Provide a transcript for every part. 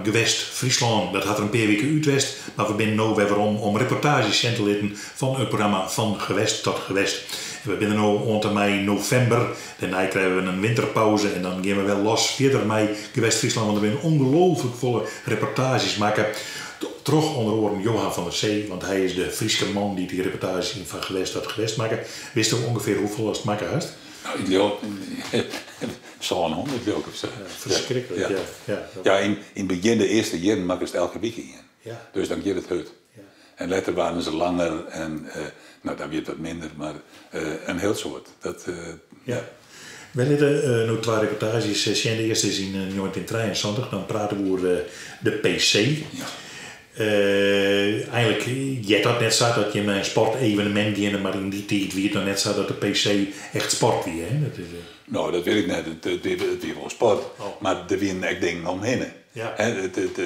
Gewest Fryslân. Dat hat der in pear wike út west, mar we binne no wer werom om reportaazjes sjen te litten fan it programma Van Gewest tot Gewest. En we binne der no oant en mei novimber. Dêrnei krije we in winterpauze en dan gean we wer los fierder mei Gewest Fryslân, want der binne ongelooflik folle reportaazjes makke troch ûnder oaren Johan van der Zee, want hy is de Fryske man dy't dy reportaazjes yn Van Gewest tot Gewest makke. Witsto ûngefear hoefolle ast makke hast? No, ik leau 700 leau ik of sa. Ja, ferskriklik, ja. Ja. Ja, yn it begjin de earste jierren makkest elke wike ien. Ja. Dus dan giet it hurd. Ja. En letter waarden se langer en no, dan wie it wat minder, mar in hiel soad. Dat, Ja. Wy litte no twa reportaazjes sjen. De earste is yn 1973, dan prate we oer de PC. Ja. Eigenlik heart dat net sa, dat jim nei in sportevenemint geane, mar yn dy tiid wie it noch net sa dat de PC echt sport wie, hè? Dat is. No, dat wit ik net. It wie wol sport, Oh. mar der wienen ek dingen omhinne. Ja. Hè, it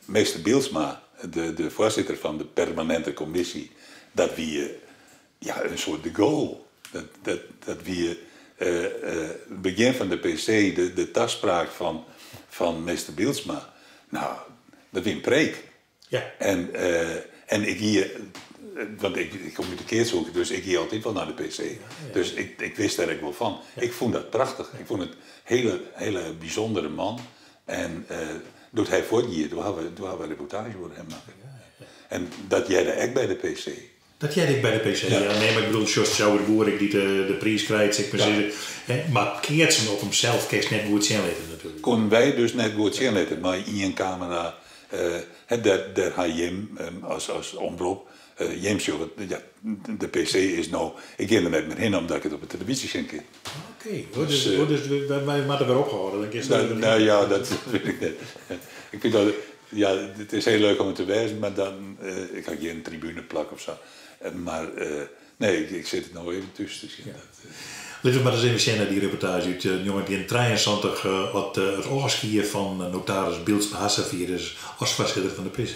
meester Bylsma, de foarsitter fan de permaninte kommisje, dat wie, ja, in soart De Gaulle. Dat wie it begjin fan de PC, de taspraak fan meester Bylsma. No, dat wie in preek. Ja. En ik gie, want ik kom út de keatshoeke, dus ik gie altyd wol nei de PC. Dus ik wist dêr ek wol fan. Ik fûn dat prachtich. Ik fûn it hele, hele bysûndere man. En doe't hy fuortgie, doe ha we in reportaazje oer him makke. En dat hearde ek by de PC. Dat hearde ek by de PC, Ja. ja. Nee, mar ik bedoel, sjochst Sjouwer de Boer ek dy't de priis krijt, sil ik mar Ja. sizze. Hè, mar keatsen op himsels kinst net goed sjen litte natuerlik. Koenen wy dus net goed sjen litte mei ien kamera. Hè, dêr ha jim, as omrop, jim sjogge, ja, de PC is no, ik gean der net mear hinne omdat ik it op de televyzje sjen kin. Oké, oh, dus, oh, dus wy moatte wer ophâlde, dan kinst der wer Nou ja, dat wit ik net. Ik fyn dat, ja, it is hiel leuk om te wêzen, mar dan, ik ha gjin tribuneplak of sa. Mar nee, ik sit it no even thús te sjen. Ja. Dat. Litte we mar ris even sjen nei dy reportaazje út 1973, at it ôfskie fan notaris Bylsma hast safier is as foarsitter fan de PC.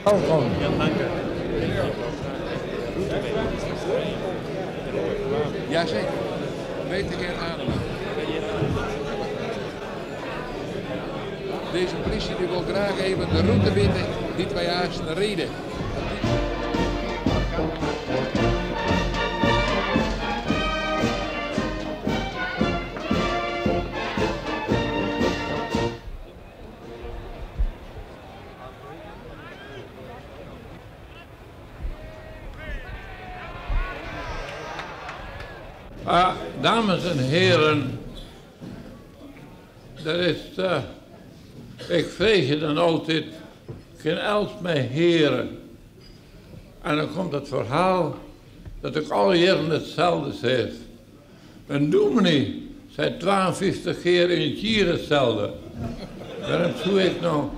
Welkom. Jazeker. Weet de heer Adema. Deze politie die wil graag even de route weten die wij juist reden. Dames en heren, dat is, ik vrees je dan altijd, kin els mij heren. En dan komt het verhaal dat ik alle jaren hetzelfde zeg. Een dominee zei 52 keer in het jaar hetzelfde. Waarom zou ik nou,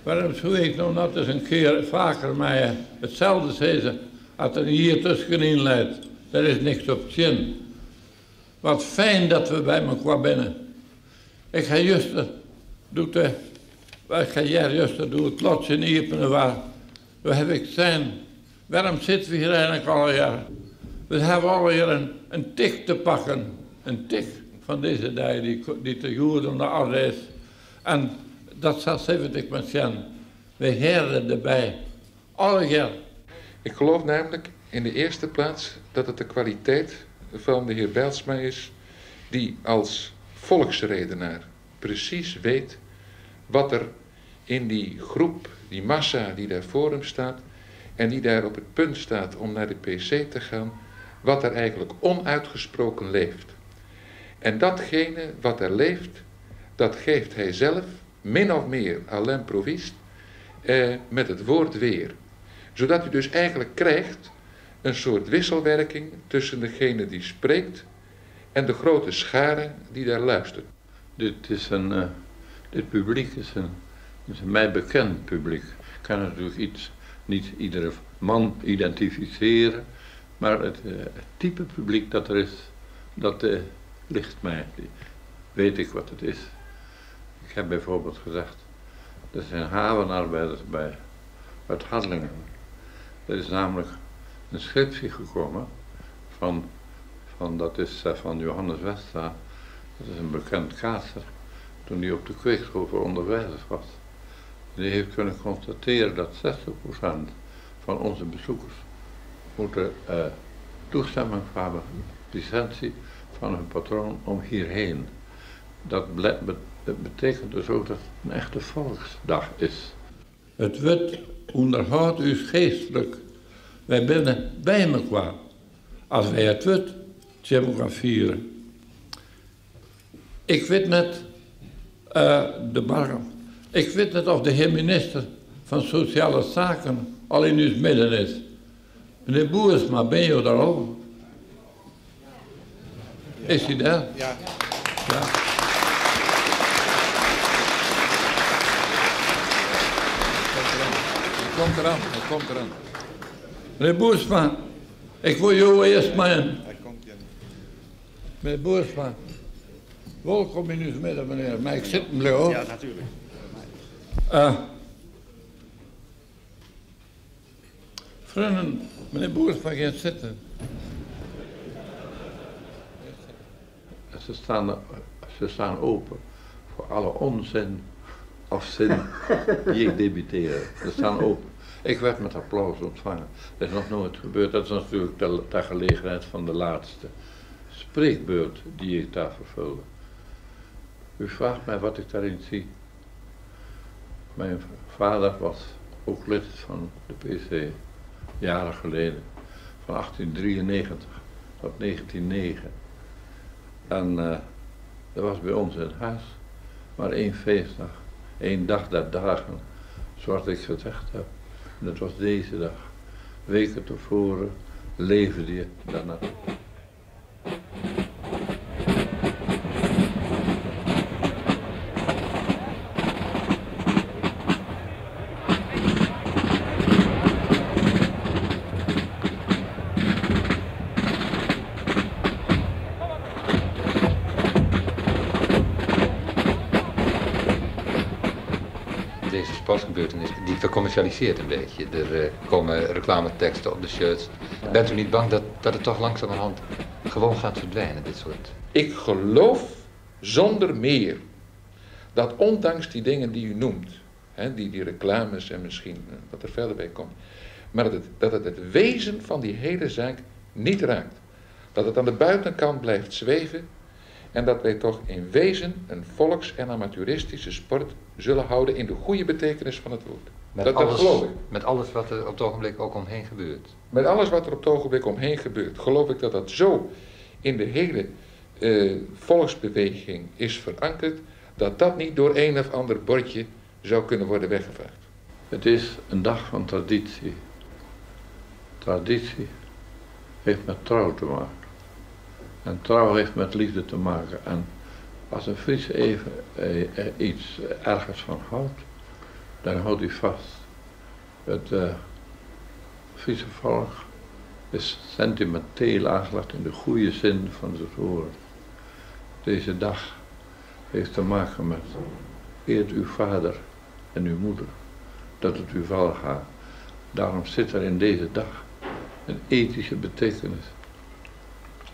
waarom zou ik nou net eens een keer vaker mij hetzelfde zeggen als er hier tussenin leidt? Daar is niks op zin. Wat fijn dat we bij elkaar binnen. Ik ga juist, doet de, ik ga juist doe het lotje in waar we heb ik zijn. Waarom zitten we hier eigenlijk alle jaar? We hebben alle jaar een tik te pakken. Een tik van deze dag die te goed om de orde is. En dat zal 70 met zijn. We heren erbij. Alle jaar. Ik geloof namelijk in de eerste plaats dat het de kwaliteit van de heer Bijlsma is die als volksredenaar precies weet wat er in die groep, die massa die daar voor hem staat en die daar op het punt staat om naar de PC te gaan, wat er eigenlijk onuitgesproken leeft. En datgene wat er leeft, dat geeft hij zelf, min of meer à l'improviste, met het woord weer. Zodat u dus eigenlijk krijgt een soort wisselwerking tussen degene die spreekt en de grote schare die daar luistert. Dit publiek is een mij bekend publiek. kan natuurlijk iets, niet iedere man identificeren, maar het type publiek dat er is, dat ligt mij. Weet ik wat het is. Ik heb bijvoorbeeld gezegd, er zijn havenarbeiders bij uit Harlingen. Er is namelijk een scriptie gekomen dat is van Johannes Westra, dat is een bekend kaatser, toen hij op de kweekschool voor onderwijzers was. Die heeft kunnen constateren dat 60% van onze bezoekers moeten toestemming hebben, licentie van hun patroon om hierheen. Dat betekent dus ook dat het een echte volksdag is. Het wet onderhoudt u geestelijk. Wij zijn bij elkaar. Als wij het wet gaan vieren. Ik weet net de bargen. Ik weet net of de heer minister van Sociale Zaken al in uw midden is. Meneer Boersma, ben je daar al? Is hij daar? Ja. Ja. Hij komt eraan, hij komt eraan. Meneer Boersma, ik wil jou eerst maar in. Hij komt, ja. Meneer Boersma, welkom in uw midden, meneer. Maar ik zit hem, hoor. Ja, natuurlijk. Vrienden, meneer Boersma gaat zitten. Ze staan open voor alle onzin of zin die ik debiteer. Ze staan open. Ik werd met applaus ontvangen. Dat is nog nooit gebeurd. Dat is natuurlijk ter gelegenheid van de laatste spreekbeurt die ik daar vervulde. U vraagt mij wat ik daarin zie. Mijn vader was ook lid van de PC, jaren geleden, van 1893 tot 1909. En er was bij ons in huis maar één feestdag, één dag der dagen, zoals ik gezegd heb. En dat was deze dag. Weken tevoren leefde je daarna. Deze sportgebeurtenis, die vercommercialiseert een beetje. Er komen reclameteksten op de shirts. Ja. Bent u niet bang dat het toch langzamerhand gewoon gaat verdwijnen, dit soort? Ik geloof zonder meer dat ondanks die dingen die u noemt, hè, die reclames en misschien wat er verder bij komt, maar dat het het wezen van die hele zaak niet raakt. Dat het aan de buitenkant blijft zweven en dat wij toch in wezen een volks- en amateuristische sport zullen houden in de goede betekenis van het woord. Met dat geloof ik. Met alles wat er op het ogenblik ook omheen gebeurt. Met alles wat er op het ogenblik omheen gebeurt, geloof ik dat dat zo in de hele volksbeweging is verankerd, dat dat niet door een of ander bordje zou kunnen worden weggevaagd. Het is een dag van traditie. Traditie heeft met trouw te maken. En trouw heeft met liefde te maken. En als een Fries even iets ergens van houdt, dan houdt hij vast. Het Friese volk is sentimenteel aangelegd in de goede zin van het woord. Deze dag heeft te maken met eert uw vader en uw moeder, dat het u wel gaat. Daarom zit er in deze dag een ethische betekenis.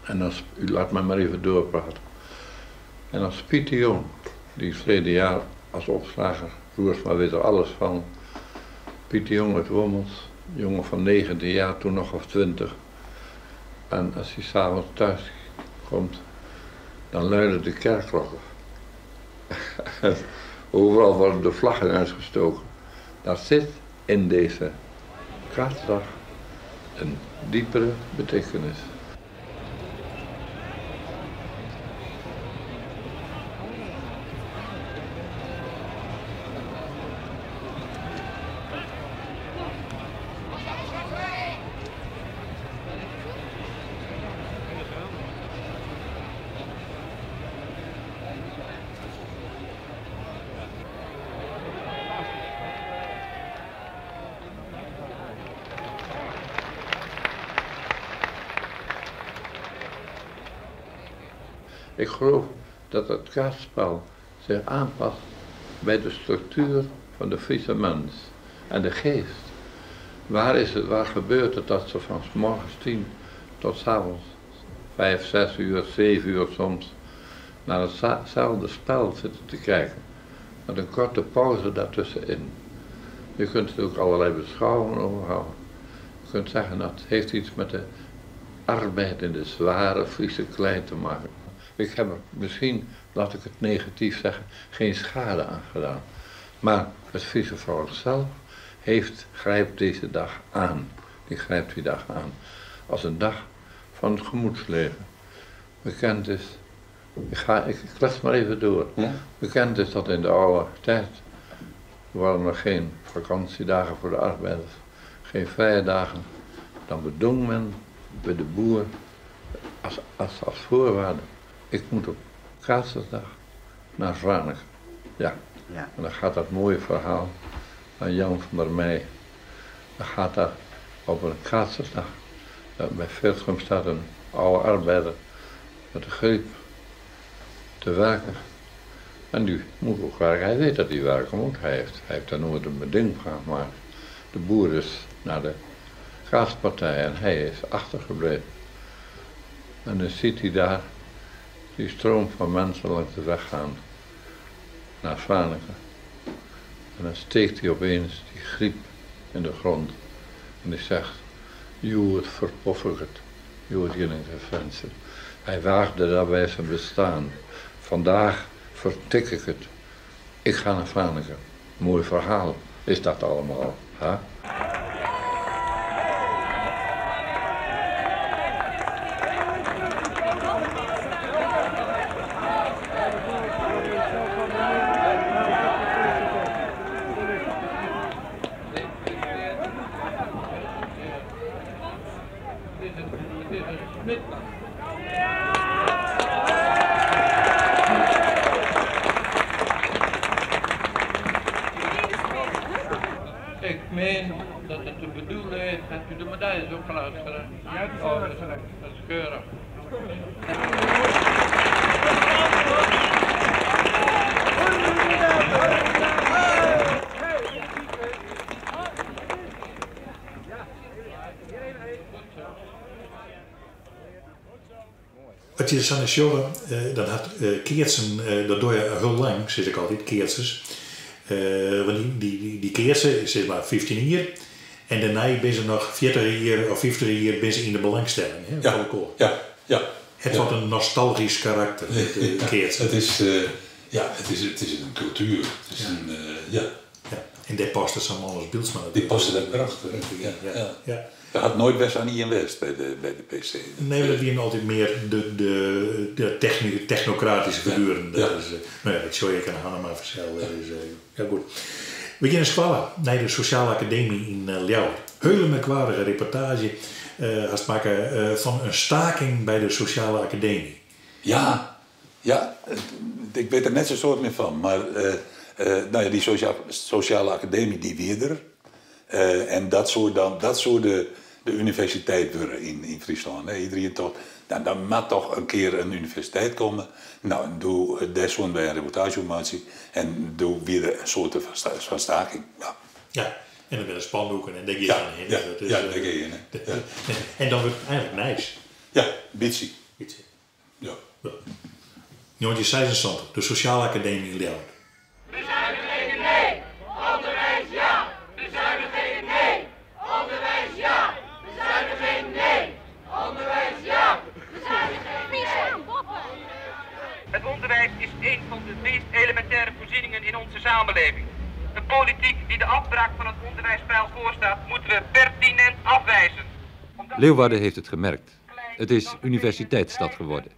En als, u laat mij maar even doorpraten. En als Piet de Jong, die verleden jaar als opslager, Roersma weet er alles van. Piet de Jong uit Wommels, jongen van 19 jaar, toen nog of 20. En als hij 's avonds thuis komt, dan luiden de kerkklokken. Overal worden de vlaggen uitgestoken. Daar zit in deze kaatsdag een diepere betekenis. Ik geloof dat het kaartspel zich aanpast bij de structuur van de Friese mens en de geest. Waar is het, waar gebeurt het dat ze van 's morgens 10 tot 's avonds 5, 6 uur, 7 uur soms naar hetzelfde spel zitten te kijken? Met een korte pauze daartussenin. Je kunt natuurlijk allerlei beschouwingen over houden. Je kunt zeggen dat heeft iets met de arbeid in de zware Friese klei te maken. Ik heb er misschien, laat ik het negatief zeggen, geen schade aan gedaan. Maar het Friese volk zelf grijpt deze dag aan. Die grijpt die dag aan als een dag van het gemoedsleven. Bekend is, ik klets maar even door. Ja? Bekend is dat in de oude tijd waren er geen vakantiedagen voor de arbeiders, geen vrije dagen. Dan bedong men bij de boer als voorwaarde. Ik moet op Kaatsersdag naar Franeker. Ja. Ja. En dan gaat dat mooie verhaal van Jan van der Meij. Dan gaat daar op een Kaatsersdag. Bij Veertrum staat een oude arbeider met de greep te werken. En die moet ook werken. Hij weet dat hij werken moet. Hij heeft daar nooit een beding van gemaakt. De boer is naar de kaatspartij en hij is achtergebleven. En dan ziet hij daar die stroom van mensen langs de weg gaan naar Franeker. En dan steekt hij opeens die griep in de grond. En die zegt, Joert verpoffert, Joert Jilling Venster. Hij waagde daarbij zijn bestaan. Vandaag vertik ik het. Ik ga naar Franeker. Mooi verhaal is dat allemaal, hè? Ik meen dat het de bedoeling is dat u de medailles ook al uitgereikt. Ja, dat is keurig. Als je zo'n jongen, dan had keertsen, dat doe je heel lang, zeg ik altijd, keertsers. Want die keertsen, zeg maar 15 jaar. En daarna ben ze nog 40 jaar of 50 jaar ben ze in de belangstelling. Hè, Ja, voor elkaar. ja, ja. Het wordt een nostalgisch karakter, het Ja, keertsen. Het is, ja, het is een cultuur. Het is een, ja. Ja. En daar past het zo'n man als Bijlsma natuurlijk. Die paste daar prachtig. Ja, Ja, ja. ja. Er had nooit best aan Ian West bij de PC. Nee, maar dat waren altijd meer de technocratische figuren. Dat is nou ja, dat zou ik aan Hannema vertellen. Dat is ja, goed. We gaan skoalle naar de Sociale Academie in Ljouwert. Hele merkwaardige reportage als het maken van een staking bij de Sociale Academie. Ja, ja, ik weet er net zo'n soort meer van. Maar die Sociale Academie die weer er. En dat soort dan, dat soort de universiteit worden in Friesland. Hè. Iedereen toch, nou, dan moet toch een keer een universiteit komen. Nou, en doe daar zo'n bij een reportage en doe weer een soort van staking. Ja. Ja, en dan werden spandoeken en daar ga je Ja, dan heen. ja, Dat is, ja, daar ga je heen, hè. Ja. En dan wordt het eigenlijk nice. Ja, bitsie. Bitsie. Ja. Ja. 1976, de Sociale Academie in Ljouwert. Bezuinigingen nee, onderwijs ja. Bezuinigingen nee, onderwijs ja. Bezuinigingen nee, onderwijs ja. Bezuinigingen nee. Het onderwijs is een van de meest elementaire voorzieningen in onze samenleving. De politiek die de afbraak van het onderwijspeil voorstaat, moeten we pertinent afwijzen. Omdat Leeuwarden heeft het gemerkt. Het is universiteitsstad geworden.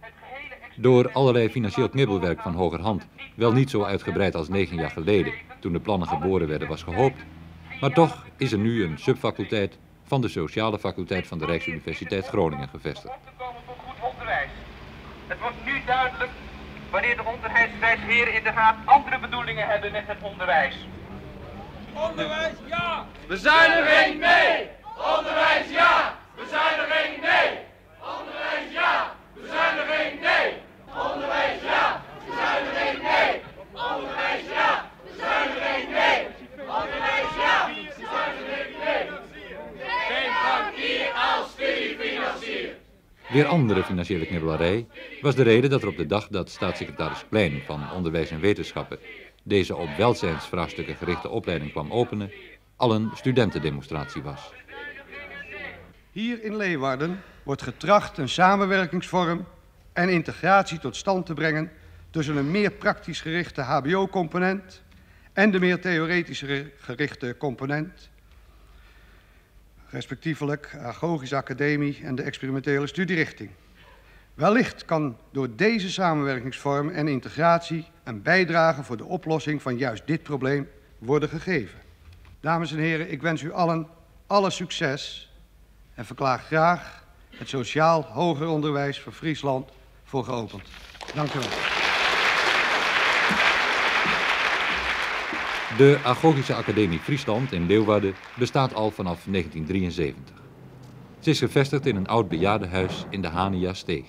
Door allerlei financieel knibbelwerk van hogerhand, wel niet zo uitgebreid als 9 jaar geleden, toen de plannen geboren werden, was gehoopt. Maar toch is er nu een subfaculteit van de Sociale Faculteit van de Rijksuniversiteit Groningen gevestigd. Om te komen voor goed onderwijs. Het wordt nu duidelijk wanneer de onderwijsheren in de Raad andere bedoelingen hebben met het onderwijs. Onderwijs ja! Bezuiniging nee! Onderwijs ja! Bezuiniging nee! Onderwijs ja! Bezuiniging nee! Onderwijs ja! Weer andere financiële knibbelarij was de reden dat er op de dag dat staatssecretaris Klein van Onderwijs en Wetenschappen deze op welzijnsvraagstukken gerichte opleiding kwam openen, al een studentendemonstratie was. Hier in Leeuwarden wordt getracht een samenwerkingsvorm en integratie tot stand te brengen tussen een meer praktisch gerichte HBO-component en de meer theoretisch gerichte component, respectievelijk Agogische Academie en de experimentele studierichting. Wellicht kan door deze samenwerkingsvorm en integratie een bijdrage voor de oplossing van juist dit probleem worden gegeven. Dames en heren, ik wens u allen alle succes en verklaar graag het sociaal hoger onderwijs voor Friesland voor geopend. Dank u wel. De Agogische Academie Friesland in Leeuwarden bestaat al vanaf 1973. Ze is gevestigd in een oud bejaardenhuis in de Hania-steeg.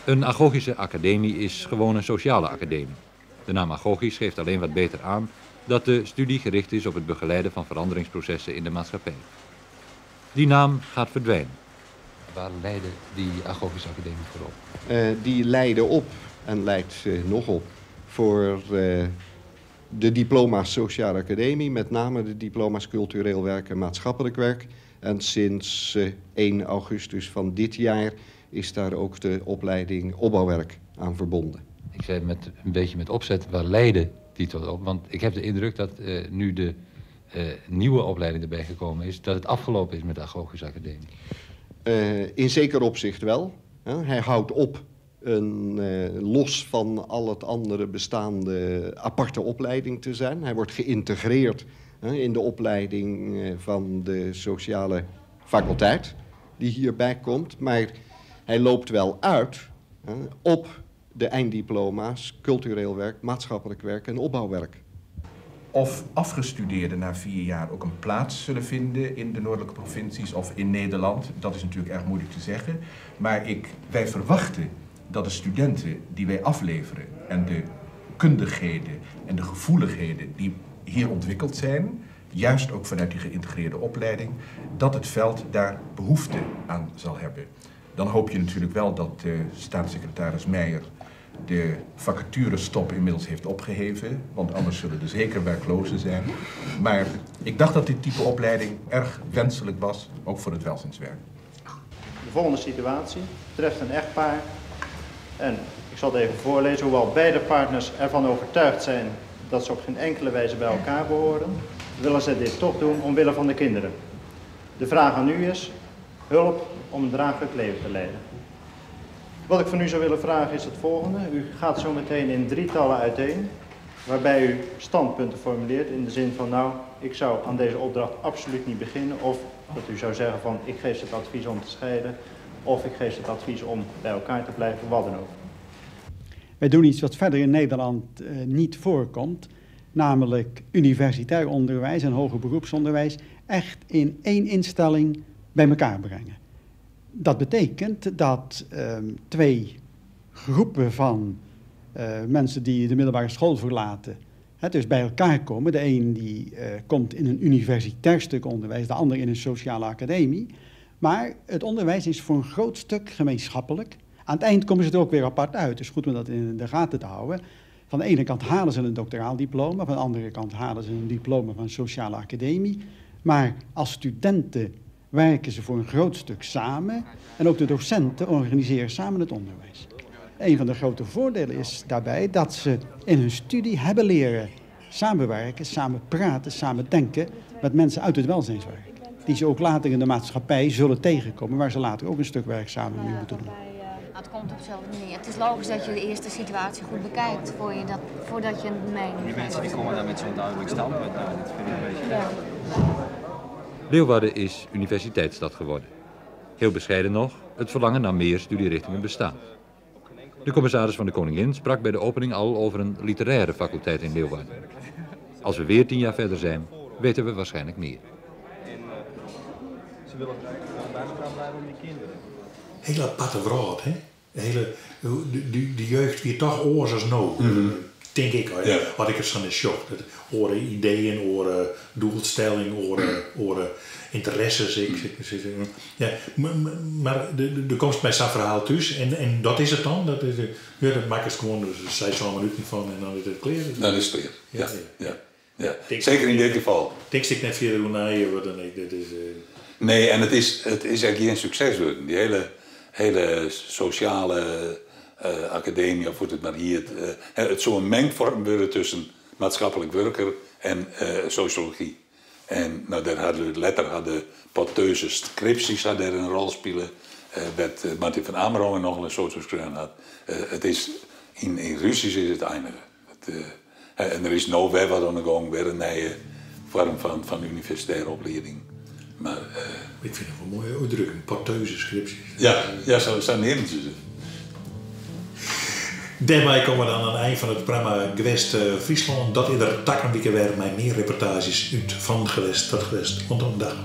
Een agogische academie is gewoon een sociale academie. De naam agogisch geeft alleen wat beter aan dat de studie gericht is op het begeleiden van veranderingsprocessen in de maatschappij. Die naam gaat verdwijnen. Waar leidde die agogische academie voor op? Die leidde op en leidt nog op voor de diploma's Sociale Academie, met name de diploma's cultureel werk en maatschappelijk werk. En sinds 1 augustus van dit jaar is daar ook de opleiding opbouwwerk aan verbonden. Ik zei een beetje met opzet, waar leidde die tot op? Want ik heb de indruk dat nu de nieuwe opleiding erbij gekomen is, dat het afgelopen is met de Agogische Academie. In zeker opzicht wel. Hij houdt op een los van al het andere bestaande aparte opleiding te zijn. Hij wordt geïntegreerd in de opleiding van de sociale faculteit die hierbij komt. Maar hij loopt wel uit op de einddiploma's cultureel werk, maatschappelijk werk en opbouwwerk. Of afgestudeerden na 4 jaar ook een plaats zullen vinden in de noordelijke provincies of in Nederland, dat is natuurlijk erg moeilijk te zeggen. Maar wij verwachten dat de studenten die wij afleveren en de kundigheden en de gevoeligheden die hier ontwikkeld zijn, juist ook vanuit die geïntegreerde opleiding, dat het veld daar behoefte aan zal hebben. Dan hoop je natuurlijk wel dat de staatssecretaris Meijer de vacaturestop inmiddels heeft opgeheven, want anders zullen er zeker werklozen zijn. Maar ik dacht dat dit type opleiding erg wenselijk was, ook voor het welzijnswerk. De volgende situatie betreft een echtpaar. En ik zal het even voorlezen. Hoewel beide partners ervan overtuigd zijn dat ze op geen enkele wijze bij elkaar behoren, willen ze dit toch doen omwille van de kinderen. De vraag aan u is hulp om een draaglijk leven te leiden. Wat ik van u zou willen vragen is het volgende. U gaat zo meteen in drietallen uiteen, waarbij u standpunten formuleert in de zin van nou, ik zou aan deze opdracht absoluut niet beginnen. Of dat u zou zeggen van ik geef ze het advies om te scheiden. Of ik geef ze het advies om bij elkaar te blijven, wat dan ook. Wij doen iets wat verder in Nederland niet voorkomt, namelijk universitair onderwijs en hoger beroepsonderwijs echt in één instelling bij elkaar brengen. Dat betekent dat twee groepen van mensen die de middelbare school verlaten, dus bij elkaar komen. De een die komt in een universitair stuk onderwijs, de ander in een sociale academie. Maar het onderwijs is voor een groot stuk gemeenschappelijk. Aan het eind komen ze er ook weer apart uit. Dus goed om dat in de gaten te houden. Van de ene kant halen ze een doctoraal diploma, van de andere kant halen ze een diploma van een sociale academie. Maar als studenten werken ze voor een groot stuk samen. En ook de docenten organiseren samen het onderwijs. Een van de grote voordelen is daarbij dat ze in hun studie hebben leren samenwerken, samen praten, samen denken met mensen uit het welzijnswerk. Die ze ook later in de maatschappij zullen tegenkomen, waar ze later ook een stuk werk samen mee moeten doen. Het komt op hetzelfde neer. Het is logisch dat je de eerste situatie goed bekijkt voordat je een mening Die mensen die komen daar met zo'n duidelijk standpunt. Nou, dat vind ik een beetje. Ja. Leeuwarden is universiteitsstad geworden. Heel bescheiden nog, het verlangen naar meer studierichtingen bestaat. De commissaris van de Koningin sprak bij de opening al over een literaire faculteit in Leeuwarden. Als we weer 10 jaar verder zijn, weten we waarschijnlijk meer. Ze willen bij elkaar blijven om die kinderen. Hele aparte wrâld, hè? De, hele, de, de jeugd wie toch oars as no. Tink ik, hoor. Wat ik der fan sjoch. Dat oare ideeën, oare doelstelling, oare ynteresses. Ik, ja, mar do komst by sa'n ferhaal thús en dat is it dan? Dat is, ja, dat makkest gewoan dus 6 minuten fan en dan is it klear. Dan is it klear, ja. Zeker in dit geval. Tinkst ek net fierder oer nei, wat dan ek, dit is. Nee, en it is echt gjin sukses wurden. Dy hiele sosjale akademy, of hoe't it mar hjit, it soe in mingfoarm wurde tusken maatskiplik wurker en sosjology. En no, dêr hadden letter hadden Porteuse skripsjes had dêr in rol spile. Wêr't Martin van Amerongen noch in soad skreaun hat. It is, yn Russysk is it einige. En der is no wer wat oan de gong, wer in nije foarm fan universitêre oplieding. Mar, Ik fyn it wol in moaie útdrukking, Porteuse skripsjes. Ja, sa neame se it. Dêrmei komme we dan oan it ein fan it programma Gewest Fryslân. Dat is der takom wike wer mei mear reportaazjes út Fan Gewest tot Gewest. Oant dan, dag.